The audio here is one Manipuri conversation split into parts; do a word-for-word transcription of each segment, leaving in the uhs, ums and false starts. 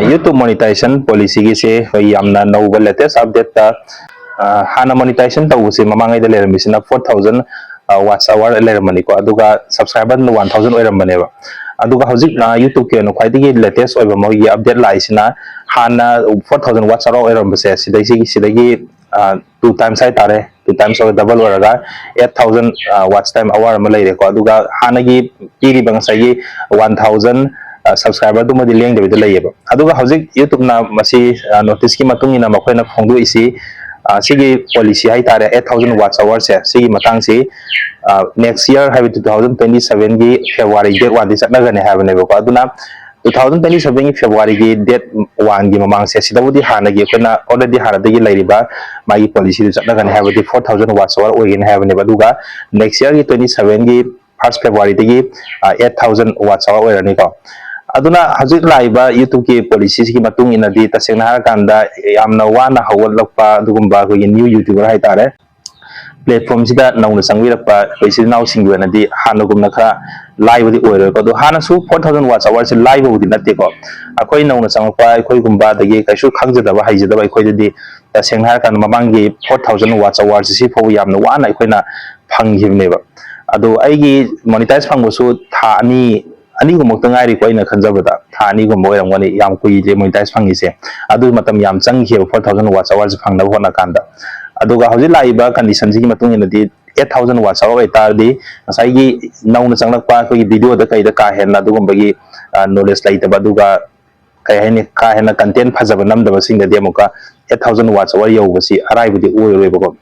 YouTube monetization policyꯒꯤꯁꯦ ꯑꯩꯈꯣꯏ ꯌꯥꯝꯅ ꯅꯧꯕ latest updateꯇ, ꯑ, ꯍꯥꯟꯅ monetization ꯇꯧꯕꯁꯦ ꯃꯃꯥꯡꯉꯩꯗ ꯂꯩꯔꯝꯃꯤꯁꯤꯅ four thousand, ꯑ, watch hour ꯂꯩꯔꯝꯕꯅꯤꯀꯣ, ꯑꯗꯨꯒ subscriberꯅ one thousand ꯑꯣꯏꯔꯝꯕꯅꯦꯕ꯫ ꯑꯗꯨꯒ ꯍꯧꯖꯤꯛ, ꯑ, YouTubeꯀꯤ ꯑꯣꯏꯅ ꯈ꯭ꯋꯥꯏꯗꯒꯤ latest ꯑꯣꯏꯕ ꯃꯣꯏꯒꯤ update ꯂꯥꯛꯏꯁꯤꯅ ꯍꯥꯟꯅ four thousand watch hour ꯑꯣꯏꯔꯝꯕꯁꯦ ꯁꯤꯗꯩꯁꯤ, ꯁꯤꯗꯒꯤ, ꯑ, two times ꯍꯥꯏꯇꯥꯔꯦ, two times ꯑꯣꯏꯔ double ꯑꯣꯏꯔꯒ eight thousand, ꯑ, watch time hour ꯑꯃ ꯂꯩꯔꯦꯀꯣ꯫ ꯑꯗꯨꯒ ꯍꯥꯟꯅꯒꯤ ꯄꯤꯔꯤꯕ ꯉꯁꯥꯏꯒꯤ one thousand, ꯑ, subscriberꯗꯨꯃꯗꯤ ꯂꯦꯡꯗꯕꯤꯗ ꯂꯩꯌꯦꯕ꯫ ꯑꯗꯨꯒ ꯍꯧꯖꯤꯛ YouTubeꯅ ꯃꯁꯤ, ꯑ, noticeꯀꯤ ꯃꯇꯨꯡ ꯏꯟꯅ ꯃꯈꯣꯏꯅ ꯐꯣꯡꯗꯣꯛꯏꯁꯤ, ꯑ, ꯁꯤꯒꯤ policy ꯍꯥꯏꯇꯥꯔꯦ, eight thousand watch hourꯁꯦ, ꯁꯤꯒꯤ ꯃꯇꯥꯡꯁꯤ, ꯑ, next year ꯍꯥꯏꯕꯗꯤ two thousand twenty sevenꯒꯤ February date oneꯗꯤ ꯆꯠꯅꯒꯅꯤ ꯍꯥꯏꯕꯅꯦꯕꯀꯣ꯫ ꯑꯗꯨꯅ two thousand twenty sevenꯒꯤ Februaryꯒꯤ date oneꯒꯤ ꯃꯃꯥꯡꯁꯦ ꯁꯤꯗꯕꯨꯗꯤ ꯍꯥꯟꯅꯒꯤ ꯑꯩꯈꯣꯏꯅ already ꯍꯥꯟꯅꯗꯒꯤ ꯂꯩꯔꯤꯕ ꯃꯥꯒꯤ policyꯗꯨ ꯆꯠꯅꯒꯅꯤ ꯍꯥꯏꯕꯗꯤ four thousand watch hour ꯑꯣꯏꯒꯅꯤ ꯍꯥꯏꯕꯅꯦꯕ꯫ ꯑꯗꯨꯒ next yearꯒꯤ twenty sevenꯒꯤ first Februaryꯗꯒꯤ, ꯑ, eight thousand watch hour ꯑꯣꯏꯔꯅꯤꯀꯣ꯫ ꯑꯗꯨꯅ ꯍꯧꯖꯤꯛ ꯂꯥꯛꯏꯕ YouTubeꯀꯤ policyꯁꯤꯒꯤ ꯃꯇꯨꯡ ꯏꯟꯅꯗꯤ ꯇꯁꯦꯡꯅ ꯍꯥꯏꯔꯀꯥꯟꯗ ꯌꯥꯝꯅ ꯋꯥꯅ ꯍꯧꯒꯠꯂꯛꯄ ꯑꯗꯨꯒꯨꯝꯕ ꯑꯩꯈꯣꯏꯒꯤ new YouTuber ꯍꯥꯏꯇꯥꯔꯦ, platformꯁꯤꯗ ꯅꯧꯅ ꯆꯪꯕꯤꯔꯛꯄ ꯑꯩꯈꯣꯏ ꯏꯆꯤꯜ ꯏꯅꯥꯎꯁꯤꯡꯒꯤ ꯑꯣꯏꯅꯗꯤ ꯍꯥꯟꯅꯒꯨꯝꯅ ꯈꯔ ꯂꯥꯏꯕꯗꯤ ꯑꯣꯏꯔꯣꯏꯀꯣ꯫ ꯑꯗꯣ ꯍꯥꯟꯅꯁꯨ four thousand watch hourꯁꯦ ꯂꯥꯏꯕꯕꯨꯗꯤ ꯅꯠꯇꯦꯀꯣ꯫ ꯑꯩꯈꯣꯏ ꯅꯧꯅ ꯆꯪꯉꯛꯄ ꯑꯩꯈꯣꯏꯒꯨꯝꯕ, ꯑꯗꯒꯤ ꯀꯩꯁꯨ ꯈꯪꯖꯗꯕ ꯍꯩꯖꯗꯕ ꯑꯩꯈꯣꯏꯗꯗꯤ ꯇꯁꯦꯡꯅ ꯍꯥꯏꯔꯀꯥꯟꯗ ꯃꯃꯥꯡꯒꯤ four thousand watch hourꯁꯦ ꯁꯤ ꯐꯥꯎꯕ ꯌꯥꯝꯅ ꯋꯥꯅ ꯑꯩꯈꯣꯏꯅ ꯐꯪꯈꯤꯕꯅꯦꯕ꯫ ꯑꯗꯣ ꯑꯩꯒꯤ monetize ꯐꯪꯕꯁꯨ ꯊꯥ ꯑꯅꯤ, ꯑꯅꯤꯒꯨꯝꯕꯇ ꯉꯥꯏꯔꯤꯀꯣ, ꯑꯩꯅ ꯈꯟꯖꯕꯗ ꯊꯥ ꯑꯅꯤꯒꯨꯝꯕ ꯑꯣꯏꯔꯝꯒꯅꯤ, ꯌꯥꯝ ꯀꯨꯏꯗꯦ monetize ꯐꯪꯉꯤꯁꯦ꯫ ꯑꯗꯨ ꯃꯇꯝ ꯌꯥꯝ ꯆꯪꯈꯤꯑꯕ four thousand watch hourꯁꯦ ꯐꯪꯅꯕ ꯍꯣꯠꯅ ꯀꯥꯟꯗ꯫ ꯑꯗꯨꯒ ꯍꯧꯖꯤꯛ ꯂꯥꯛꯏꯕ conditionꯁꯤꯒꯤ ꯃꯇꯨꯡ ꯏꯟꯅꯗꯤ eight thousand watch hour ꯑꯣꯏꯇꯥꯔꯗꯤ ꯉꯁꯥꯏꯒꯤ ꯅꯧꯅ ꯆꯪꯂꯛꯄ ꯑꯩꯈꯣꯏꯒꯤ videoꯗ ꯀꯩꯗ ꯀꯥ ꯍꯦꯟꯅ ꯑꯗꯨꯒꯨꯝꯕꯒꯤ, ꯑ, knowledge ꯂꯩꯇꯕ, ꯑꯗꯨꯒ ꯀꯩ ꯍꯥꯏꯅꯤ, ꯀꯥ ꯍꯦꯟꯅ content ꯐꯖꯕ ꯅꯝꯗꯕꯁꯤꯡꯗꯗꯤ ꯑꯃꯨꯛꯀ eight thousand watch hour ꯌꯧꯕꯁꯤ ꯑꯔꯥꯏꯕꯗꯤ ꯑꯣꯏꯔꯣꯏꯕꯀꯣ꯫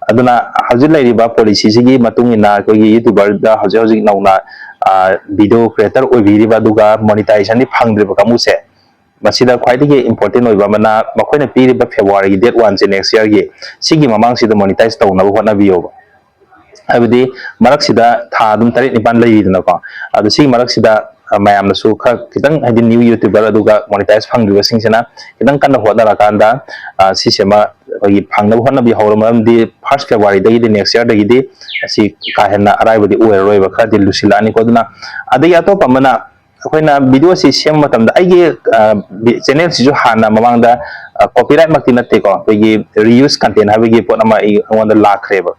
ꯑꯗꯨꯅ ꯍꯧꯖꯤꯛ ꯂꯩꯔꯤꯕ policyꯁꯤꯒꯤ ꯃꯇꯨꯡ ꯏꯟꯅ ꯑꯩꯈꯣꯏꯒꯤ YouTuberꯗ ꯍꯧꯖꯤꯛ ꯍꯧꯖꯤꯛ ꯅꯧꯅ, ꯑ, video creator ꯑꯣꯏꯕꯤꯔꯤꯕ ꯑꯗꯨꯒ monetizationꯗꯤ ꯐꯪꯗ꯭ꯔꯤꯕ ꯀꯥꯡꯕꯨꯁꯦ, ꯃꯁꯤꯗ ꯈ꯭ꯋꯥꯏꯗꯒꯤ important ꯑꯣꯏꯕ ꯑꯃꯅ ꯃꯈꯣꯏꯅ ꯄꯤꯔꯤꯕ Februaryꯒꯤ date oneꯁꯦ next yearꯒꯤ, ꯁꯤꯒꯤ ꯃꯃꯥꯡꯁꯤꯗ monetize ꯇꯧꯅꯕ ꯍꯣꯠꯅꯕꯤꯌꯣꯕ꯫ ꯍꯥꯏꯕꯗꯤ ꯃꯔꯛꯁꯤꯗ ꯊꯥ ꯑꯗꯨꯝ ꯇꯔꯦꯠ ꯅꯤꯄꯥꯜ ꯂꯩꯔꯤꯗꯅꯀꯣ꯫ ꯑꯗꯣ ꯁꯤꯒꯤ ꯃꯔꯛꯁꯤꯗ, ꯑ, ꯃꯌꯥꯝꯅꯁꯨ ꯈꯔ ꯈꯤꯇꯪ, ꯍꯥꯏꯗꯤ new YouTuber ꯑꯗꯨꯒ monetize ꯐꯪꯗ꯭ꯔꯤꯕꯁꯤꯡꯁꯤꯅ ꯈꯤꯇꯪ ꯀꯟꯅ ꯍꯣꯠꯅꯔꯀꯥꯟꯗ, ꯑ, ꯁꯤꯁꯤꯃ ꯑꯩꯈꯣꯏꯒꯤ ꯐꯪꯅꯕ ꯍꯣꯠꯅꯕꯤꯍꯧꯔꯣ꯫ ꯃꯔꯝꯗꯤ first Februaryꯗꯒꯤꯗꯤ, next yearꯗꯒꯤꯗꯤ ꯑꯁꯤ ꯀꯥ ꯍꯦꯟꯅ ꯑꯔꯥꯏꯕꯗꯤ ꯑꯣꯏꯔꯔꯣꯏꯕ, ꯈꯔꯗꯤ ꯂꯨꯁꯤꯜꯂꯛꯑꯅꯤꯀꯣ꯫ ꯑꯗꯨꯅ ꯑꯗꯒꯤ ꯑꯇꯣꯞꯄ ꯑꯃꯅ ꯑꯩꯈꯣꯏꯅ ꯚꯤꯗꯤꯑꯣꯁꯤ ꯁꯦꯝꯕ ꯃꯇꯝꯗ ꯑꯩꯒꯤ ꯆꯦꯅꯦꯜꯁꯤꯁꯨ ꯍꯥꯟꯅ ꯃꯃꯥꯡꯗ ꯀꯣꯄꯤꯔꯥꯏꯠꯃꯛꯇꯤ ꯅꯠꯇꯦꯀꯣ, ꯑꯩꯈꯣꯏꯒꯤ ꯔꯤꯌꯨꯁ ꯀꯟꯇꯦꯟ ꯍꯥꯏꯕꯒꯤ ꯄꯣꯠ ꯑꯃ ꯑꯩ ꯑꯩꯉꯣꯟꯗ ꯂꯥꯛꯈ꯭ꯔꯦꯕ꯫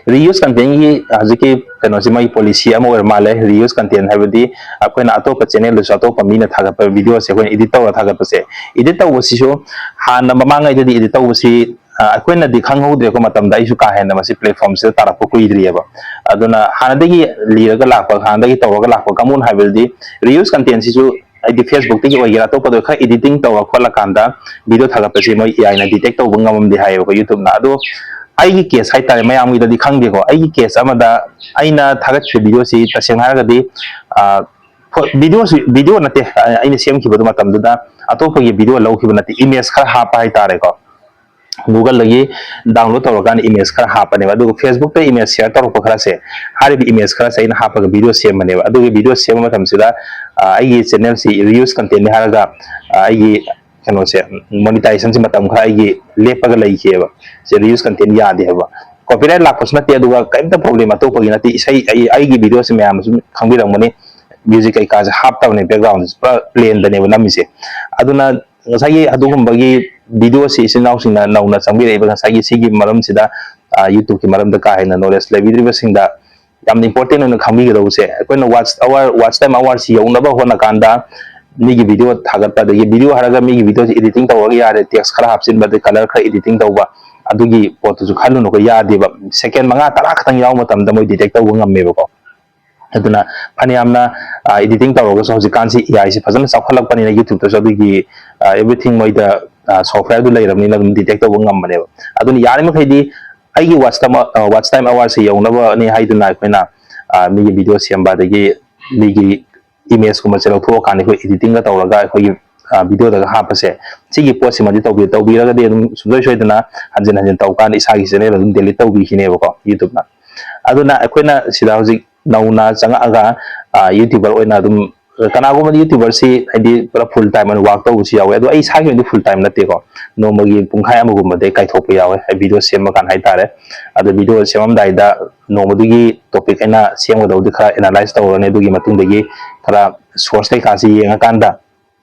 ꯔꯤꯌꯨꯁ ꯀꯟꯇꯦꯟꯒꯤ ꯍꯧꯖꯤꯛꯀꯤ ꯀꯩꯅꯣꯁꯤ ꯃꯣꯏ ꯄꯣꯂꯤꯁꯤ ꯑꯃ ꯑꯣꯏꯔ ꯃꯥꯜꯂꯦ꯫ ꯔꯤꯌꯨꯁ ꯀꯟꯇꯦꯟ ꯍꯥꯏꯕꯗꯤ ꯑꯩꯈꯣꯏꯅ ꯑꯇꯣꯞꯄ ꯆꯦꯅꯦꯜꯗꯁꯨ ꯑꯇꯣꯞꯄ ꯃꯤꯅ ꯊꯥꯒꯠꯄ ꯚꯤꯗꯤꯑꯣꯁꯦ ꯑꯩꯈꯣꯏꯅ ꯏꯗꯤꯠ ꯇꯧꯔ ꯊꯥꯒꯠꯄꯁꯦ, ꯏꯗꯤꯠ ꯇꯧꯕꯁꯤꯁꯨ ꯍꯥꯟꯅ ꯃꯃꯥꯡꯉꯩꯗꯗꯤ ꯏꯗꯤꯠ ꯇꯧꯕꯁꯤ ꯑ, ꯑꯩꯈꯣꯏꯅꯗꯤ ꯈꯪꯍꯧꯗ꯭ꯔꯦꯀꯣ, ꯃꯇꯝꯗ ꯑꯩꯁꯨ ꯀꯥ ꯍꯦꯟꯅ ꯃꯁꯤ ꯄ꯭ꯂꯦꯠꯐꯣꯝꯁꯤꯗ ꯇꯥꯔꯛꯄ ꯀꯨꯏꯗ꯭ꯔꯤꯑꯕ꯫ ꯑꯗꯨꯅ ꯍꯥꯟꯅꯗꯒꯤ ꯂꯤꯔꯒ ꯂꯥꯛꯄ, ꯍꯥꯟꯅꯗꯒꯤ ꯇꯧꯔꯒ ꯂꯥꯛꯄ ꯀꯥꯡꯕꯨ ꯍꯥꯏꯕꯗꯤ ꯔꯤꯌꯨꯁ ꯀꯟꯇꯦꯟꯁꯤꯁꯨ ꯍꯥꯏꯗꯤ ꯐꯦꯁꯕꯨꯛꯇꯒꯤ ꯑꯣꯏꯒꯦꯔꯥ ꯑꯇꯣꯞꯄꯗ ꯈꯔ ꯏꯗꯤꯇꯤꯡ ꯇꯧꯔ ꯈꯣꯠꯂꯀꯥꯟꯗ ꯚꯤꯗꯤꯑꯣ ꯊꯥꯒꯠꯄꯁꯦ ꯃꯣꯏ ꯑꯦ ꯑꯥꯏꯅ ꯗꯤꯇꯦꯛ ꯇꯧꯕ ꯉꯝꯃꯝꯗꯦ ꯍꯥꯏꯌꯦꯕꯀꯣ ꯌꯨꯇ꯭ꯌꯨꯕꯅ꯫ ꯑꯗꯣ ꯑꯩꯒꯤ ꯀꯦꯁ ꯍꯥꯏꯇꯥꯔꯦ, ꯃꯌꯥꯝꯒꯤꯗꯗꯤ ꯈꯪꯗꯦꯀꯣ, ꯑꯩꯒꯤ ꯀꯦꯁ ꯑꯃꯗ ꯑꯩꯅ ꯊꯥꯒꯠꯈꯤꯕ ꯚꯤꯗꯤꯑꯣꯁꯤ ꯇꯁꯦꯡꯅ ꯍꯥꯏꯔꯒꯗꯤ ꯑ, ꯍꯣꯏ, ꯚꯤꯗꯤꯑꯣꯁꯤ, ꯚꯤꯗꯤꯑꯣ ꯅꯠꯇꯦ, ꯑ, ꯑꯩꯅ ꯁꯦꯝꯈꯤꯕꯗꯨ ꯃꯇꯝꯗꯨꯗ ꯑꯇꯣꯞꯄꯒꯤ ꯚꯤꯗꯤꯑꯣ ꯂꯧꯈꯤꯕ ꯅꯠꯇꯦ, ꯏꯃꯦꯖ ꯈꯔ ꯍꯥꯞꯄ ꯍꯥꯏꯇꯥꯔꯦꯀꯣ꯫ ꯒꯨꯒꯜꯗꯒꯤ ꯗꯥꯎꯟꯂꯣꯗ ꯇꯧꯔꯀꯥꯟꯗ ꯏꯃꯦꯖ ꯈꯔ ꯍꯥꯞꯄꯅꯦꯕ꯫ ꯑꯗꯨꯒ ꯐꯦꯁꯕꯨꯛꯇ ꯏꯃꯦꯖ ꯁꯤꯌꯔ ꯇꯧꯔꯛꯄ ꯈꯔꯁꯦ, ꯍꯥꯏꯔꯤꯕ ꯏꯃꯦꯖ ꯈꯔꯁꯦ ꯑꯩꯅ ꯍꯥꯞꯄꯒ ꯚꯤꯗꯤꯑꯣ ꯁꯦꯝꯕꯅꯦꯕ꯫ ꯑꯗꯨꯒꯤ ꯚꯤꯗꯤꯑꯣ ꯁꯦꯝꯕ ꯃꯇꯝꯁꯤꯗ, ꯑ, ꯑꯩꯒꯤ ꯆꯦꯅꯦꯜꯁꯤ ꯔꯤꯌꯨꯁ ꯀꯟꯇꯦꯟꯅꯤ ꯍꯥꯏꯔꯒ, ꯑ, ꯑꯩꯒꯤ ꯀꯩꯅꯣꯁꯦ, ꯃꯣꯅꯤꯇꯥꯏꯖꯦꯁꯟꯁꯦ ꯃꯇꯝ ꯈꯔ ꯑꯩꯒꯤ ꯂꯦꯞꯄꯒ ꯂꯩꯈꯤꯑꯕ꯫ ꯁꯦ ꯔꯤꯌꯨꯁ ꯀꯟꯇꯦꯟ ꯌꯥꯗꯦ ꯍꯥꯏꯕ꯫ ꯀꯣꯄꯤꯔꯥꯏꯠ ꯂꯥꯛꯄꯁꯨ ꯅꯠꯇꯦ, ꯑꯗꯨꯒ ꯀꯔꯤꯝꯇ ꯄ꯭ꯔꯣꯕ꯭ꯂꯦꯝ ꯑꯇꯣꯞꯄꯒꯤ ꯅꯠꯇꯦ꯫ ꯏꯁꯩ, ꯑꯩ, ꯑꯩꯒꯤ ꯚꯤꯗꯤꯑꯣꯁꯦ ꯃꯌꯥꯝꯅꯁꯨ ꯈꯪꯕꯤꯔꯝꯒꯅꯤ, ꯃ꯭ꯌꯨꯖꯤꯛ ꯀꯩꯀꯥꯁꯦ ꯍꯥꯞꯇꯕꯅꯦ, ꯕꯦꯛꯒ꯭ꯔꯥꯎꯟꯁꯦ ꯄꯨꯔꯥ ꯄ꯭ꯂꯦꯟꯗꯅꯦꯕ ꯅꯝꯃꯤꯁꯦ꯫ ꯑꯗꯨꯅ ꯉꯁꯥꯏꯒꯤ ꯑꯗꯨꯒꯨꯝꯕꯒꯤ ꯚꯤꯗꯤꯑꯣꯁꯤ ꯏꯆꯤꯟ ꯏꯅꯥꯎꯁꯤꯡꯅ ꯅꯧꯅ ꯆꯪꯕꯤꯔꯛꯏꯕ ꯉꯁꯥꯏꯒꯤ ꯁꯤꯒꯤ ꯃꯔꯝꯁꯤꯗ, ꯑ, ꯌꯨꯇ꯭ꯌꯨꯕꯀꯤ ꯃꯔꯝꯗ ꯀꯥ ꯍꯦꯟꯅ ꯅꯣꯂꯦꯖ ꯂꯩꯕꯤꯗ꯭ꯔꯤꯕꯁꯤꯡꯗ ꯌꯥꯝꯅ ꯏꯝꯄꯣꯔꯇꯦꯟ ꯑꯣꯏꯅ ꯈꯪꯕꯤꯒꯗꯧꯕꯁꯦ, ꯑꯩꯈꯣꯏꯅ ꯋꯥꯠꯆ ꯑꯋꯥꯔ, ꯋꯥꯠꯆ ꯇꯥꯏꯝ ꯑꯋꯥꯔꯁꯤ ꯌꯧꯅꯕ ꯍꯣꯠꯅꯀꯥꯟꯗ ꯃꯤꯒꯤ ꯚꯤꯗꯤꯑꯣ ꯊꯥꯒꯠꯄ, ꯑꯗꯒꯤ ꯚꯤꯗꯤꯑꯣ ꯍꯥꯏꯔꯒ ꯃꯤꯒꯤ ꯚꯤꯗꯤꯑꯣꯁꯤ ꯏꯗꯤꯇꯤꯡ ꯇꯧꯔꯒ ꯌꯥꯔꯦ, ꯇꯦꯛꯁ ꯈꯔ ꯍꯥꯞꯆꯤꯟꯕ, ꯑꯗꯩ ꯀꯂꯔ ꯈꯔ ꯏꯗꯤꯇꯤꯡ ꯇꯧꯕ, ꯑꯗꯨꯒꯤ ꯄꯣꯠꯇꯨꯁꯨ ꯈꯜꯂꯨꯅꯨꯀꯣ, ꯌꯥꯗꯦꯕ꯫ ꯁꯦꯀꯦꯟ ꯃꯉꯥ ꯇꯔꯥ ꯈꯛꯇꯪ ꯌꯥꯎꯕ ꯃꯇꯝꯗ ꯃꯣꯏ ꯗꯤꯇꯦꯛ ꯇꯧꯕ ꯉꯝꯃꯦꯕꯀꯣ꯫ ꯑꯗꯨꯅ ꯐꯅꯌꯥꯝꯅ, ꯑ, ꯏꯗꯤꯇꯤꯡ ꯇꯧꯔꯒꯁꯨ ꯍꯧꯖꯤꯛꯀꯥꯟꯁꯤ ꯑꯦ ꯑꯥꯏꯁꯤ ꯐꯖꯅ ꯆꯥꯎꯈꯠꯂꯛꯄꯅꯤꯅ ꯌꯨꯇ꯭ꯌꯨꯕꯇꯁꯨ ꯑꯗꯨꯒꯤ, ꯑ, ꯑꯦꯚ꯭ꯔꯤꯊꯤꯡ ꯃꯣꯏꯗ, ꯑ, ꯁꯣꯐꯋꯦꯔꯗꯨ ꯂꯩꯔꯕꯅꯤꯅ ꯑꯗꯨꯝ ꯗꯤꯇꯦꯛ ꯇꯧꯕ ꯉꯝꯕꯅꯦꯕ꯫ ꯑꯗꯨꯅ ꯌꯥꯔꯤꯃꯈꯩꯗꯤ ꯑꯩꯒꯤ ꯋꯥꯠꯆ ꯇꯥꯏꯝ, ꯑ, ꯋꯥꯠꯆ ꯇꯥꯏꯝ ꯑꯋꯥꯔꯁꯤ ꯌꯧꯅꯕꯅꯤ ꯍꯥꯏꯗꯨꯅ ꯑꯩꯈꯣꯏꯅ, ꯑ, ꯃꯤꯒꯤ ꯚꯤꯗꯤꯑꯣ ꯁꯦꯝꯕ, ꯑꯗꯒꯤ ꯃꯤꯒꯤ ꯏꯃꯦꯖꯀꯨꯝꯕꯁꯦ ꯂꯧꯊꯣꯛꯑꯀꯥꯟꯗ ꯑꯩꯈꯣꯏ ꯏꯗꯤꯇꯤꯡꯒ ꯇꯧꯔꯒ ꯑꯩꯈꯣꯏꯒꯤ, ꯑ, ꯚꯤꯗꯤꯑꯣꯗꯒ ꯍꯥꯞꯄꯁꯦ, ꯁꯤꯒꯤ ꯄꯣꯠꯁꯤꯃꯗꯤ ꯇꯧꯕꯤ-, ꯇꯧꯕꯤꯔꯒꯗꯤ ꯑꯗꯨꯝ ꯁꯨꯡꯁꯣꯏ ꯁꯣꯏꯗꯅ ꯍꯟꯖꯤꯟ ꯍꯟꯖꯤꯟ ꯇꯧꯀꯥꯟꯗ ꯏꯁꯥꯒꯤ ꯆꯦꯅꯦꯜ ꯑꯗꯨꯝ ꯗꯦꯂꯤꯠ ꯇꯧꯕꯤꯈꯤꯅꯦꯕꯀꯣ ꯌꯨꯇ꯭ꯌꯨꯕꯅ꯫ ꯑꯗꯨꯅ ꯑꯩꯈꯣꯏꯅ ꯁꯤꯗ ꯍꯧꯖꯤꯛ ꯅꯧꯅ ꯆꯪꯉꯛꯑꯒ, ꯑ, ꯌꯨꯇ꯭ꯌꯨꯕꯔ ꯑꯣꯏꯅ ꯑꯗꯨꯝ ꯀꯅꯥꯒꯨꯝꯕꯗꯤ YouTuberꯁꯤ ꯍꯥꯏꯗꯤ ꯄꯨꯔꯥ full time ꯑꯣꯏꯅ work ꯇꯧꯕꯁꯨ ꯌꯥꯎꯋꯦ꯫ ꯑꯗꯣ ꯑꯩ ꯏꯁꯥꯒꯤ ꯑꯣꯏꯅꯗꯤ full time ꯅꯠꯇꯦꯀꯣ, ꯅꯣꯡꯃꯒꯤ ꯄꯨꯡꯈꯥꯏ ꯑꯃꯒꯨꯝꯕꯗꯤ ꯀꯥꯏꯊꯣꯛꯄ ꯌꯥꯎꯋꯦ ꯑꯩ video ꯁꯦꯝꯕ ꯀꯥꯟꯗ ꯍꯥꯏꯇꯥꯔꯦ꯫ ꯑꯗꯣ video ꯁꯦꯝꯃꯝꯗꯥꯏꯗ ꯅꯣꯡꯃꯗꯨꯒꯤ topic ꯑꯩꯅ ꯁꯦꯝꯒꯗꯧꯗꯤ ꯈꯔ analyse ꯇꯧꯔꯅꯤ, ꯑꯗꯨꯒꯤ ꯃꯇꯨꯡꯗꯒꯤ ꯈꯔ source ꯀꯩꯀꯥꯁꯤ ꯌꯦꯡꯉꯀꯥꯟꯗ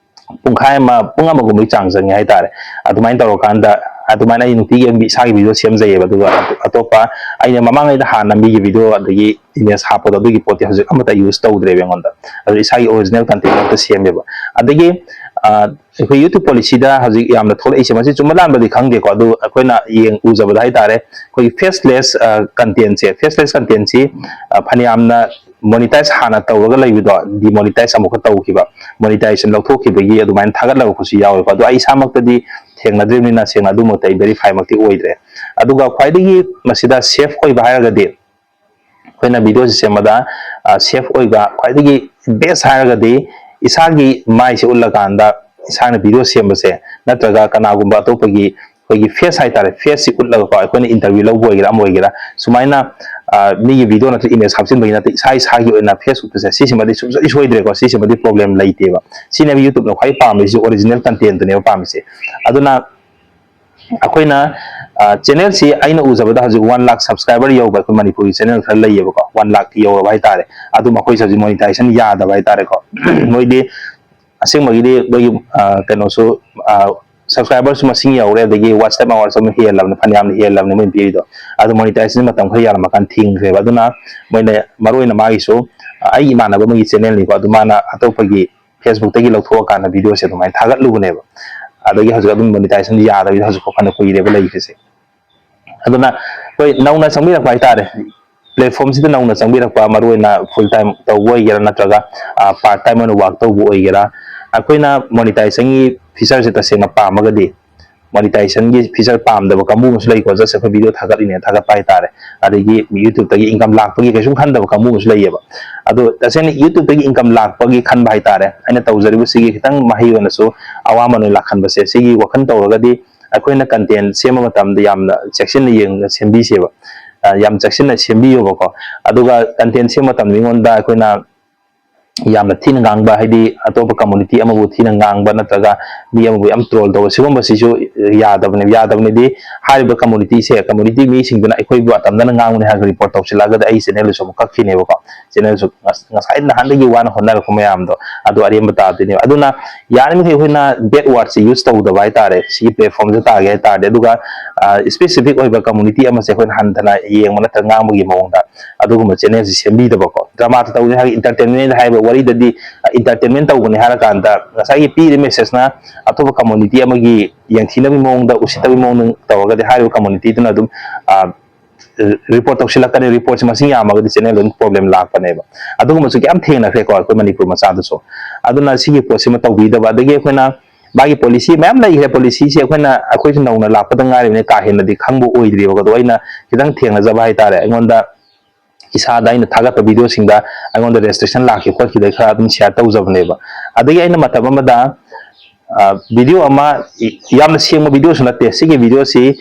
ꯄꯨꯡꯈꯥꯏ ꯑꯃ, ꯄꯨꯡ ꯑꯃꯒꯨꯝꯕꯒꯤ ꯆꯥꯡ ꯆꯪꯉꯦ ꯍꯥꯏꯇꯥꯔꯦ꯫ ꯑꯗꯨꯃꯥꯏꯅ ꯇꯧꯔꯀꯥꯟꯗ ꯑꯗꯨꯃꯥꯏꯅ ꯑꯩ ꯅꯨꯡꯇꯤꯒꯤ ꯑꯩ ꯏꯁꯥꯒꯤ video ꯁꯦꯝꯖꯩꯌꯦꯕ꯫ ꯑꯗꯨꯒ ꯑꯇꯣꯞꯄ ꯑꯩꯅ ꯃꯃꯥꯡꯉꯩꯗ ꯍꯥꯟꯅ ꯃꯤꯒꯤ video ꯑꯗꯒꯤ image ꯍꯥꯞꯄꯗꯣ, ꯑꯗꯨꯒꯤ ꯄꯣꯠꯇꯤ ꯍꯧꯖꯤꯛ ꯑꯃꯠꯇ use ꯇꯧꯗ꯭ꯔꯦꯕ ꯑꯩꯉꯣꯟꯗ꯫ ꯑꯗꯨ ꯏꯁꯥꯒꯤ original content ꯉꯥꯛꯇ ꯁꯦꯝꯃꯦꯕ꯫ ꯑꯗꯒꯤ ꯑ, ꯑꯩꯈꯣꯏ YouTube policyꯗ ꯍꯧꯖꯤꯛ ꯌꯥꯝꯅ ꯊꯣꯛꯂꯛꯏꯁꯦ, ꯃꯁꯤ ꯆꯨꯝꯕ ꯂꯥꯟꯕꯗꯤ ꯈꯪꯗꯦꯀꯣ, ꯑꯗꯨ ꯑꯩꯈꯣꯏꯅ ꯌꯦꯡ ꯎꯖꯕꯗ ꯍꯥꯏꯇꯥꯔꯦ, ꯑꯩꯈꯣꯏꯒꯤ faceless, ꯑ, contentꯁꯦ, faceless contentꯁꯤ, ꯑ, ꯐꯅꯌꯥꯝꯅ monetize ꯍꯥꯟꯅ ꯇꯧꯔꯒ ꯂꯩꯕꯗꯣ demonetize ꯑꯃꯨꯛꯀ ꯇꯧꯈꯤꯕ, monetization ꯂꯧꯊꯣꯛꯈꯤꯕꯒꯤ ꯑꯗꯨꯃꯥꯏꯅ ꯊꯥꯒꯠꯂꯛꯄꯁꯨ ꯌꯥꯎꯋꯦꯀꯣ꯫ ꯑꯗꯣ ꯑꯩ ꯏꯁꯥꯃꯛꯇꯗꯤ ꯊꯦꯡꯅꯗ꯭ꯔꯤꯕꯅꯤꯅ ꯁꯦꯡꯅ ꯑꯗꯨꯃꯛꯇ ꯑꯩ verify ꯃꯛꯇꯤ ꯑꯣꯏꯗ꯭ꯔꯦ꯫ ꯑꯗꯨꯒ ꯈ꯭ꯋꯥꯏꯗꯒꯤ ꯃꯁꯤꯗ safe ꯑꯣꯏꯕ ꯍꯥꯏꯔꯒꯗꯤ ꯑꯩꯈꯣꯏꯅ videoꯁꯤ ꯁꯦꯝꯕꯗ, ꯑ, safe ꯑꯣꯏꯕ ꯈ꯭ꯋꯥꯏꯗꯒꯤ best ꯍꯥꯏꯔꯒꯗꯤ ꯏꯁꯥꯒꯤ ꯃꯥꯏꯁꯦ ꯎꯠꯂꯀꯥꯟꯗ ꯏꯁꯥꯅ video ꯁꯦꯝꯕꯁꯦ, ꯅꯠꯇ꯭ꯔꯒ ꯀꯅꯥꯒꯨꯝꯕ ꯑꯇꯣꯞꯄꯒꯤ ꯑꯩꯈꯣꯏꯒꯤ face ꯍꯥꯏꯇꯥꯔꯦ, faceꯁꯤ ꯎꯠꯂꯒꯀꯣ, ꯑꯩꯈꯣꯏꯅ interview ꯂꯧꯕ ꯑꯣꯏꯒꯦꯔꯥ ꯑꯃ ꯑꯣꯏꯒꯦꯔꯥ, ꯁꯨꯃꯥꯏꯅ, ꯑ, ꯃꯤꯒꯤ video ꯅꯠꯇ꯭ꯔꯒ image ꯍꯥꯞꯆꯤꯟꯕꯒꯤ ꯅꯠꯇꯦ, ꯏꯁꯥ ꯏꯁꯥꯒꯤ ꯑꯣꯏꯅ face ꯎꯠꯄꯁꯦ, ꯁꯤꯁꯤꯃꯗꯤ ꯁꯨꯡꯁꯣꯏ ꯁꯣꯏꯗ꯭ꯔꯦꯀꯣ, ꯁꯤꯁꯤꯃꯗꯤ problem ꯂꯩꯇꯦꯕ꯫ ꯁꯤꯅꯦꯕ YouTubeꯅ ꯈ꯭ꯋꯥꯏ ꯄꯥꯝꯃꯤꯁꯤ, original contentꯇꯨꯅꯦꯕ ꯄꯥꯝꯃꯤꯁꯦ꯫ ꯑꯗꯨꯅ ꯑꯩꯈꯣꯏꯅ, ꯑ, channelꯁꯤ ꯑꯩꯅ ꯎꯖꯕꯗ ꯍꯧꯖꯤꯛ one lakh subscriber ꯌꯧꯕ ꯑꯩꯈꯣꯏ ꯃꯅꯤꯄꯨꯔꯒꯤ channel ꯈꯔ ꯂꯩꯌꯦꯕꯀꯣ, one lakh ꯌꯧꯔꯕ ꯍꯥꯏꯇꯥꯔꯦ꯫ ꯑꯗꯨ ꯃꯈꯣꯏꯁꯦ ꯍꯧꯖꯤꯛ monetization ꯌꯥꯗꯕ ꯍꯥꯏꯇꯥꯔꯦꯀꯣ꯫ ꯃꯣꯏꯗꯤ ꯑꯁꯦꯡꯕꯒꯤꯗꯤ ꯃꯣꯏꯒꯤ, ꯑ, ꯀꯩꯅꯣꯁꯨ, ꯑ, subscriberꯁꯨ ꯃꯁꯤꯡ ꯌꯧꯔꯦ, ꯑꯗꯒꯤ watch time hoursꯁꯨ ꯑꯃꯨꯛ ꯍꯦꯜꯂꯕꯅꯤ, ꯐꯅꯌꯥꯝꯅ ꯍꯦꯜꯂꯕꯅꯤ ꯃꯣꯏꯅ ꯄꯤꯔꯤꯗꯣ꯫ ꯑꯗꯨ monetization ꯃꯇꯝ ꯈꯔ ꯌꯥꯔꯝꯃꯀꯥꯟꯗ ꯊꯤꯡꯈ꯭ꯔꯦꯕ꯫ ꯑꯗꯨꯅ ꯃꯣꯏꯅ ꯃꯔꯨꯑꯣꯏꯅ ꯃꯥꯒꯤꯁꯨ, ꯑ, ꯑꯩꯒꯤ ꯏꯃꯥꯟꯅꯕ ꯑꯃꯒꯤ channelꯅꯤꯀꯣ, ꯑꯗꯨ ꯃꯥꯅ ꯑꯇꯣꯞꯄꯒꯤ Facebookꯇꯒꯤ ꯂꯧꯊꯣꯛꯑꯀꯥꯟꯗ videoꯁꯦ ꯑꯗꯨꯃꯥꯏꯅ ꯊꯥꯒꯠꯂꯨꯕꯅꯦꯕ꯫ ꯑꯗꯒꯤ ꯍꯧꯖꯤꯛ ꯑꯗꯨꯝ monetization ꯌꯥꯗꯕꯤꯗ ꯍꯧꯖꯤꯛꯐꯥꯎ ꯐꯅ ꯀꯨꯏꯔꯦꯕ ꯂꯩꯈ꯭ꯔꯤꯁꯦ꯫ ꯑꯗꯨꯅ ꯑꯩꯈꯣꯏ ꯅꯧꯅ ꯆꯪꯕꯤꯔꯛꯄ ꯍꯥꯏꯇꯥꯔꯦ, platformꯁꯤꯗ ꯅꯧꯅ ꯆꯪꯕꯤꯔꯛꯄ, ꯃꯔꯨꯑꯣꯏꯅ full time ꯇꯧꯕ ꯑꯣꯏꯒꯦꯔꯥ ꯅꯠꯇ꯭ꯔꯒ, ꯑ, part time ꯑꯣꯏꯅ work ꯇꯧꯕ ꯑꯣꯏꯒꯦꯔꯥ, ꯑꯩꯈꯣꯏꯅ monetizationꯒꯤ featureꯁꯦ ꯇꯁꯦꯡꯅ ꯄꯥꯝꯃꯒꯗꯤ, monetizationꯒꯤ feature ꯄꯥꯝꯗꯕ ꯀꯥꯡꯕꯨ ꯑꯃꯁꯨ ꯂꯩꯀꯣ, just ꯑꯩꯈꯣꯏ video ꯊꯥꯒꯠꯂꯤꯅꯦ ꯊꯥꯒꯠꯄ ꯍꯥꯏꯇꯥꯔꯦ, ꯑꯗꯒꯤ YouTubeꯇꯒꯤ income ꯂꯥꯛꯄꯒꯤ ꯀꯩꯁꯨꯝ ꯈꯟꯗꯕ ꯀꯥꯡꯕꯨ ꯑꯃꯁꯨ ꯂꯩꯌꯦꯕ꯫ ꯑꯗꯣ ꯇꯁꯦꯡꯅ YouTubeꯇꯒꯤ income ꯂꯥꯛꯄꯒꯤ ꯈꯟꯕ ꯍꯥꯏꯇꯥꯔꯦ, ꯑꯩꯅ ꯇꯧꯖꯔꯤꯕꯁꯤꯒꯤ ꯈꯤꯇꯪ ꯃꯍꯩ ꯑꯣꯏꯅꯁꯨ ꯑꯋꯥꯃꯟ ꯑꯣꯏꯅ ꯂꯥꯛꯍꯟꯕꯁꯦ, ꯁꯤꯒꯤ ꯋꯥꯈꯜ ꯇꯧꯔꯒꯗꯤ ꯑꯩꯈꯣꯏꯅ content ꯁꯦꯝꯕ ꯃꯇꯝꯗ ꯌꯥꯝꯅ ꯆꯦꯛꯁꯤꯟꯅ ꯌꯦꯡꯅ ꯁꯦꯝꯕꯤꯁꯦꯕ꯫ ꯑ, ꯌꯥꯝ ꯆꯦꯛꯁꯤꯟꯅ ꯁꯦꯝꯕꯤꯌꯣꯕꯀꯣ꯫ ꯑꯗꯨꯒ content ꯁꯦꯝꯕ ꯃꯇꯝꯗ ꯑꯩꯉꯣꯟꯗ ꯑꯩꯈꯣꯏꯅ ꯌꯥꯝꯅ ꯊꯤꯅ ꯉꯥꯡꯕ, ꯍꯥꯏꯗꯤ ꯑꯇꯣꯞꯄ community ꯑꯃꯕꯨ ꯊꯤꯅ ꯉꯥꯡꯕ ꯅꯠꯇ꯭ꯔꯒ ꯃꯤ ꯑꯃꯕꯨ ꯌꯥꯝ troll ꯇꯧꯕ, ꯁꯤꯒꯨꯝꯕꯁꯤꯁꯨ ꯌꯥꯗꯕꯅꯦ꯫ ꯌꯥꯗꯕꯅꯤꯗꯤ ꯍꯥꯏꯔꯤꯕ communityꯁꯦ, community ꯃꯤꯁꯤꯡꯗꯨꯅ ꯑꯩꯈꯣꯏꯕꯨ ꯑꯇꯝꯅꯅ ꯉꯥꯡꯕꯅꯦ ꯍꯥꯏꯔꯒ report ꯇꯧꯁꯤꯜꯂꯛꯑꯒꯗꯤ ꯑꯩ channelꯗꯨꯁꯨ ꯑꯃꯨꯛ ꯀꯛꯈꯤꯅꯦꯕꯀꯣ꯫ Channelꯁꯨ ꯉꯁꯥꯏ ꯅꯍꯥꯟꯗꯒꯤ ꯋꯥꯅ ꯍꯣꯠꯅꯔꯛꯄ ꯃꯌꯥꯝꯗꯣ ꯑꯗꯨ ꯑꯔꯦꯝꯕ ꯇꯥꯗꯣꯏꯅꯦꯕ꯫ ꯑꯗꯨꯅ ꯌꯥꯔꯤꯃꯈꯩ ꯑꯩꯈꯣꯏꯅ bad wordꯁꯦ use ꯇꯧꯗꯕ ꯍꯥꯏꯇꯥꯔꯦ, ꯁꯤꯒꯤ platformꯁꯦ ꯇꯥꯒꯦ ꯍꯥꯏꯇꯥꯔꯗꯤ꯫ ꯑꯗꯨꯒ specific ꯑꯣꯏꯕ community ꯑꯃꯁꯦ ꯑꯩꯈꯣꯏꯅ ꯍꯟꯊꯅ ꯌꯦꯡꯕ ꯅꯠꯇ꯭ꯔꯒ ꯉꯥꯡꯕꯒꯤ ꯃꯑꯣꯡꯗ ꯑꯗꯨꯒꯨꯝꯕ channelꯁꯦ ꯁꯦꯝꯕꯤꯗꯕꯀꯣ꯫ Drama ꯇꯧꯅꯤ ꯍꯥꯏꯔꯒ entertainment ꯍꯥꯏꯕ ꯋꯥꯔꯤꯗꯗꯤ entertainment ꯇꯧꯕꯅꯤ ꯍꯥꯏꯔꯀꯥꯟꯗ ꯉꯁꯥꯏꯒꯤ ꯄꯤꯔꯤꯕ messageꯅ ꯑꯇꯣꯞꯄ community ꯑꯃꯒꯤ ꯌꯦꯡꯊꯤꯅꯕꯒꯤ ꯃꯑꯣꯡꯗ, ꯎꯁꯤꯠꯇꯕꯒꯤ ꯃꯑꯣꯡꯗ ꯇꯧꯔꯒꯗꯤ ꯍꯥꯏꯔꯤꯕ communityꯗꯨꯅ ꯑꯗꯨꯝ report ꯇꯧꯁꯤꯜꯂꯛꯀꯅꯤ꯫ Reportꯁꯦ ꯃꯁꯤꯡ ꯌꯥꯝꯃꯒꯗꯤ channelꯗ ꯑꯗꯨꯝ problem ꯂꯥꯛꯄꯅꯦꯕ꯫ ꯑꯗꯨꯒꯨꯝꯕꯁꯨ ꯌꯥꯝ ꯊꯦꯡꯅꯈ꯭ꯔꯦꯀꯣ ꯑꯩꯈꯣꯏ ꯃꯅꯤꯄꯨꯔ ꯃꯆꯥꯗꯁꯨ꯫ ꯑꯗꯨꯅ ꯁꯤꯒꯤ ꯄꯣꯠꯁꯤꯃ ꯇꯧꯕꯤꯗꯕ, ꯑꯗꯒꯤ ꯑꯩꯈꯣꯏꯅ ꯃꯥꯒꯤ policy ꯃꯌꯥꯝ ꯂꯩꯈ꯭ꯔꯦ꯫ Policyꯁꯦ ꯑꯩꯈꯣꯏꯅ, ꯑꯩꯈꯣꯏꯁꯨ ꯅꯧꯅ ꯂꯥꯛꯄꯗ ꯉꯥꯏꯔꯤꯕꯅꯤꯅ ꯀꯥ ꯍꯦꯟꯅꯗꯤ ꯈꯪꯕ ꯑꯣꯏꯗ꯭ꯔꯤꯕꯀꯣ꯫ ꯑꯗꯣ ꯑꯩꯅ ꯈꯤꯇꯪ ꯊꯦꯡꯅꯖꯕ ꯍꯥꯏꯇꯥꯔꯦ, ꯑꯩꯉꯣꯟꯗ ꯏꯁꯥꯗ ꯑꯩꯅ ꯊꯥꯒꯠꯄ videoꯁꯤꯡꯗ ꯑꯩꯉꯣꯟꯗ restriction ꯂꯥꯛꯈꯤ ꯈꯣꯠꯈꯤꯗꯩ ꯈꯔ ꯑꯗꯨꯝ share ꯇꯧꯖꯕꯅꯦꯕ꯫ ꯑꯗꯒꯤ ꯑꯩꯅ ꯃꯇꯝ ꯑꯃꯗ video ꯑꯃ, ꯌꯥꯝꯅ ꯁꯦꯡꯕ videoꯁꯨ ꯅꯠꯇꯦ, ꯁꯤꯒꯤ videoꯁꯤ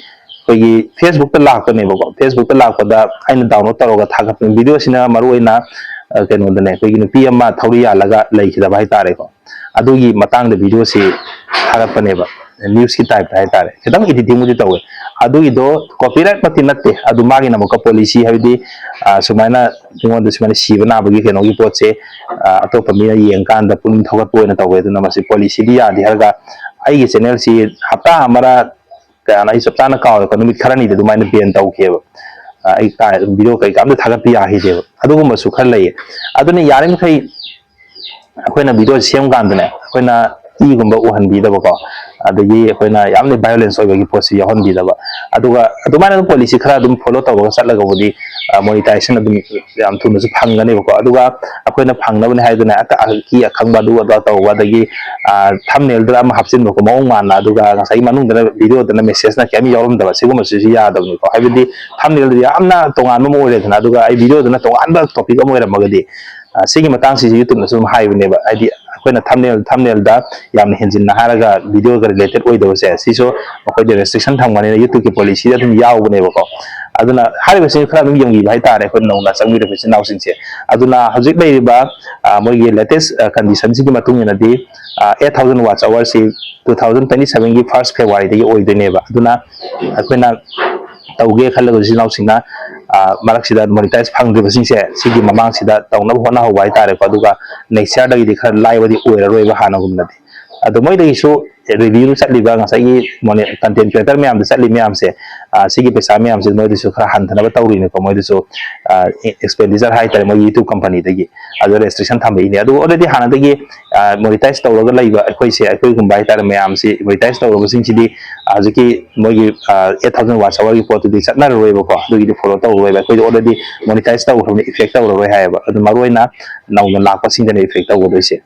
ꯑꯩꯈꯣꯏꯒꯤ Facebookꯇ ꯂꯥꯛꯄꯅꯦꯕꯀꯣ꯫ Facebookꯇ ꯂꯥꯛꯄꯗ ꯑꯩꯅ download ꯇꯧꯔꯒ ꯊꯥꯒꯠꯄꯅꯤ꯫ Videoꯁꯤꯅ ꯃꯔꯨꯑꯣꯏꯅ ꯀꯩꯅꯣꯗꯅꯦ, ꯑꯩꯈꯣꯏꯒꯤ ꯅꯨꯄꯤ ꯑꯃ ꯊꯧꯔꯤ ꯌꯥꯜꯂꯒ ꯂꯩꯈꯤꯗꯕ ꯍꯥꯏꯇꯥꯔꯦꯀꯣ꯫ ꯑꯗꯨꯒꯤ ꯃꯇꯥꯡꯗ videoꯁꯤ ꯊꯥꯒꯠꯄꯅꯦꯕ, newsꯀꯤ typeꯇ ꯍꯥꯏꯇꯥꯔꯦ꯫ ꯈꯤꯇꯪ editingꯕꯨꯗꯤ ꯇꯧꯋꯦ꯫ ꯑꯗꯨꯒꯤꯗꯣ copyrightꯃꯛꯇꯤ ꯅꯠꯇꯦ, ꯑꯗꯨ ꯃꯥꯒꯤꯅ ꯑꯃꯨꯛꯀ policy, ꯍꯥꯏꯕꯗꯤ ꯁꯨꯃꯥꯏꯅ ꯑꯩꯉꯣꯟꯗ ꯁꯨꯃꯥꯏꯅ ꯁꯤꯕ ꯅꯥꯕꯒꯤ ꯀꯩꯅꯣꯒꯤ ꯄꯣꯠꯁꯦ ꯑꯇꯣꯞꯄ ꯃꯤꯅ ꯌꯦꯡꯀꯥꯟꯗ ꯄꯨꯛꯅꯤꯡ ꯊꯧꯒꯠꯄ ꯑꯣꯏꯅ ꯇꯧꯋꯦ꯫ ꯑꯗꯨꯅ ꯃꯁꯤ policyꯗꯤ ꯌꯥꯗꯦ ꯍꯥꯏꯔꯒ ꯑꯩꯒꯤ channelꯁꯤ ꯍꯞꯇꯥ ꯑꯃꯔ ꯀꯌꯥꯅꯣ, ꯑꯩ ꯆꯞ ꯆꯥꯅ ꯀꯥꯎꯔꯦꯀꯣ, ꯅꯨꯃꯤꯠ ꯈꯔꯅꯤꯗ ꯑꯗꯨꯃꯥꯏꯅ ban ꯇꯧꯈꯤꯑꯕ꯫ ꯑꯩ ꯀꯥ video ꯀꯩꯀꯥ ꯑꯝꯇ ꯊꯥꯒꯠꯄ ꯌꯥꯈꯤꯗꯦꯕ꯫ ꯑꯗꯨꯒꯨꯝꯕꯁꯨ ꯈꯔ ꯂꯩꯌꯦ꯫ ꯑꯗꯨꯅ ꯌꯥꯔꯤꯃꯈꯩ ꯑꯩꯈꯣꯏꯅ videoꯁꯦ ꯁꯦꯝ ꯀꯥꯟꯗꯅꯦ, ꯑꯩꯈꯣꯏꯅ ꯏꯒꯨꯝꯕ ꯎꯍꯟꯕꯤꯗꯕꯀꯣ, ꯑꯗꯒꯤ ꯑꯩꯈꯣꯏꯅ ꯌꯥꯝꯅ violence ꯑꯣꯏꯕꯒꯤ ꯄꯣꯠꯁꯤ ꯌꯥꯎꯍꯟꯕꯤꯗꯕ, ꯑꯗꯨꯒ ꯑꯗꯨꯃꯥꯏꯅ ꯑꯗꯨꯝ policy ꯈꯔ ꯑꯗꯨꯝ follow ꯇꯧꯔꯒ ꯆꯠꯂꯒꯕꯨꯗꯤ monetization ꯑꯗꯨꯝ ꯌꯥꯝ ꯊꯨꯅꯁꯨ ꯐꯪꯒꯅꯦꯕꯀꯣ꯫ ꯑꯗꯨꯒ ꯑꯩꯈꯣꯏꯅ ꯐꯪꯅꯕꯅꯦ ꯍꯥꯏꯗꯨꯅ ꯑꯀꯤ ꯑꯈꯪꯕ ꯑꯗꯨ ꯑꯗꯥ ꯇꯧꯕ, ꯑꯗꯒꯤ thumbnailꯗꯨꯗ ꯑꯃ ꯍꯥꯞꯆꯤꯟꯕꯀꯣ ꯃꯑꯣꯡ ꯃꯥꯟꯅ, ꯑꯗꯨꯒ ꯉꯁꯥꯏꯒꯤ ꯃꯅꯨꯡꯗꯅ videoꯗꯅ messageꯅ ꯀꯩꯝ ꯌꯥꯎꯔꯝꯗꯕ, ꯁꯤꯒꯨꯝꯕꯁꯤꯁꯨ ꯌꯥꯗꯕꯅꯤꯀꯣ꯫ ꯍꯥꯏꯕꯗꯤ thumbnailꯗꯨ ꯌꯥꯝꯅ ꯇꯣꯉꯥꯟꯕ ꯑꯃ ꯑꯣꯏꯔꯦꯗꯅ, ꯑꯗꯨꯒ ꯑꯩ videoꯗꯨꯅ ꯇꯣꯉꯥꯟꯕ topic ꯑꯃ ꯑꯣꯏꯔꯝꯃꯒꯗꯤ, ꯁꯤꯒꯤ ꯃꯇꯥꯡꯁꯤꯁꯨ YouTubeꯅꯁꯨ ꯑꯗꯨꯝ ꯍꯥꯏꯕꯅꯦꯕ, ꯍꯥꯏꯗꯤ ꯑꯩꯈꯣꯏꯅ ꯊꯝꯅꯦꯜ ꯊꯝꯅꯦꯜꯗ ꯌꯥꯝꯅ ꯍꯦꯟꯖꯤꯟꯅ ꯍꯥꯏꯔꯒ ꯚꯤꯗꯤꯑꯣꯒ ꯔꯤꯂꯦꯇꯦꯠ ꯑꯣꯏꯗꯕꯁꯦ, ꯁꯤꯁꯨ ꯃꯈꯣꯏꯗꯤ ꯔꯦꯁꯇ꯭ꯔꯤꯛꯁꯟ ꯊꯝꯒꯅꯤꯅ ꯌꯨꯇ꯭ꯌꯨꯕꯀꯤ ꯄꯣꯂꯤꯁꯤꯗ ꯑꯗꯨꯝ ꯌꯥꯎꯕꯅꯦꯕꯀꯣ꯫ ꯑꯗꯨꯅ ꯍꯥꯏꯔꯤꯕꯁꯤ ꯈꯔ ꯑꯗꯨꯝ ꯌꯦꯡꯕꯤꯕ ꯍꯥꯏꯇꯥꯔꯦ ꯑꯩꯈꯣꯏ ꯅꯧꯅ ꯆꯪꯕꯤꯔꯛꯄ ꯏꯆꯤꯟ ꯏꯅꯥꯎꯁꯤꯡꯁꯦ꯫ ꯑꯗꯨꯅ ꯍꯧꯖꯤꯛ ꯂꯩꯔꯤꯕ ꯃꯣꯏꯒꯤ ꯂꯦꯇꯦꯁ ꯀꯟꯗꯤꯁꯟꯁꯤꯒꯤ ꯃꯇꯨꯡ ꯏꯟꯅꯗꯤ, ꯑꯩꯠ ꯊꯥꯎꯖꯟ ꯋꯥꯠꯁ ꯑꯋꯥꯔꯁꯤ ꯇꯨ ꯊꯥꯎꯖꯟ ꯇ꯭ꯋꯦꯟꯇꯤ ꯁꯚꯦꯟꯒꯤ ꯐꯥꯔꯁ ꯐꯦꯕ꯭ꯔꯨꯋꯥꯔꯤꯗꯒꯤ ꯑꯣꯏꯗꯣꯏꯅꯦꯕ꯫ ꯑꯗꯨꯅ ꯑꯩꯈꯣꯏꯅ ꯇꯧꯒꯦ ꯈꯜꯂꯒ ꯏꯆꯤꯟ ꯏꯅꯥꯎꯁꯤꯡꯅ ꯃꯔꯛꯁꯤꯗ ꯃꯣꯅꯤꯇꯥꯏꯁ ꯐꯪꯗ꯭ꯔꯤꯕꯁꯤꯡꯁꯦ ꯁꯤꯒꯤ ꯃꯃꯥꯡꯁꯤꯗ ꯇꯧꯅꯕ ꯍꯣꯠꯅꯍꯧꯕ ꯍꯥꯏꯇꯥꯔꯦꯀꯣ꯫ ꯑꯗꯨꯒ ꯅꯦꯛꯁ ꯌꯥꯔꯗꯒꯤꯗꯤ ꯈꯔ ꯂꯥꯏꯕꯗꯤ ꯑꯣꯏꯔꯔꯣꯏꯕ ꯍꯥꯟꯅꯒꯨꯝꯅꯗꯤ꯫ ꯑꯗꯣ ꯃꯣꯏꯗꯒꯤꯁꯨ ꯔꯤꯚ꯭ꯌꯨ ꯆꯠꯂꯤꯕ ꯉꯁꯥꯏꯒꯤ ꯃꯣꯅꯦ-, ꯀꯟꯇꯦꯟ ꯀ꯭ꯔꯤꯌꯦꯇꯔ ꯃꯌꯥꯝꯗ ꯆꯠꯂꯤ ꯃꯌꯥꯝꯁꯦ, ꯁꯤꯒꯤ ꯄꯩꯁꯥ ꯃꯌꯥꯝꯁꯦ ꯃꯣꯏꯗꯁꯨ ꯈꯔ ꯍꯟꯊꯅꯕ ꯇꯧꯔꯤꯅꯤꯀꯣ꯫ ꯃꯣꯏꯗꯁꯨ ꯑꯦꯛꯁꯄꯦꯟꯗꯤꯆꯔ ꯍꯥꯏꯇꯥꯔꯦ ꯃꯣꯏꯒꯤ ꯌꯨꯇ꯭ꯌꯨꯕ ꯀꯝꯄꯅꯤꯗꯒꯤ ꯑꯗꯨ ꯔꯦꯁꯇ꯭ꯔꯤꯛꯁꯟ ꯊꯝꯃꯛꯏꯅꯦ꯫ ꯑꯗꯨ ꯑꯣꯜꯔꯦꯗꯤ ꯍꯥꯟꯅꯗꯒꯤ ꯃꯣꯅꯤꯇꯥꯏꯁ ꯇꯧꯔꯒ ꯂꯩꯕ ꯑꯩꯈꯣꯏꯁꯦ, ꯑꯩꯈꯣꯏꯒꯨꯝꯕ ꯍꯥꯏꯇꯥꯔꯦ ꯃꯌꯥꯝꯁꯤ, ꯃꯣꯅꯤꯇꯥꯏꯁ ꯇꯧꯔꯕꯁꯤꯡꯁꯤꯗꯤ ꯍꯧꯖꯤꯛꯀꯤ ꯃꯣꯏꯒꯤ ꯑꯩꯠ ꯊꯥꯎꯖꯟ ꯋꯥꯠꯁ ꯑꯋꯥꯔꯒꯤ ꯄꯣꯠꯇꯨꯗꯤ ꯆꯠꯅꯔꯔꯣꯏꯕꯀꯣ꯫ ꯑꯗꯨꯒꯤꯗꯤ ꯐꯣꯂꯣ ꯇꯧꯔꯔꯣꯏꯕ꯫ ꯑꯩꯈꯣꯏꯗꯤ ꯑꯣꯜꯔꯦꯗꯤ ꯃꯣꯅꯤꯇꯥꯏꯁ ꯇꯧꯈ꯭ꯔꯕꯅꯤ, ꯏꯐꯦꯛ ꯇꯧꯔꯔꯣꯏ ꯍꯥꯏꯌꯦꯕ꯫ ꯑꯗꯨ ꯃꯔꯨꯑꯣꯏꯅ ꯅꯧꯅ ꯂꯥꯛꯄꯁꯤꯡꯗꯅ ꯏꯐꯦꯛ ꯇꯧꯒꯗꯣꯏꯁꯦ꯫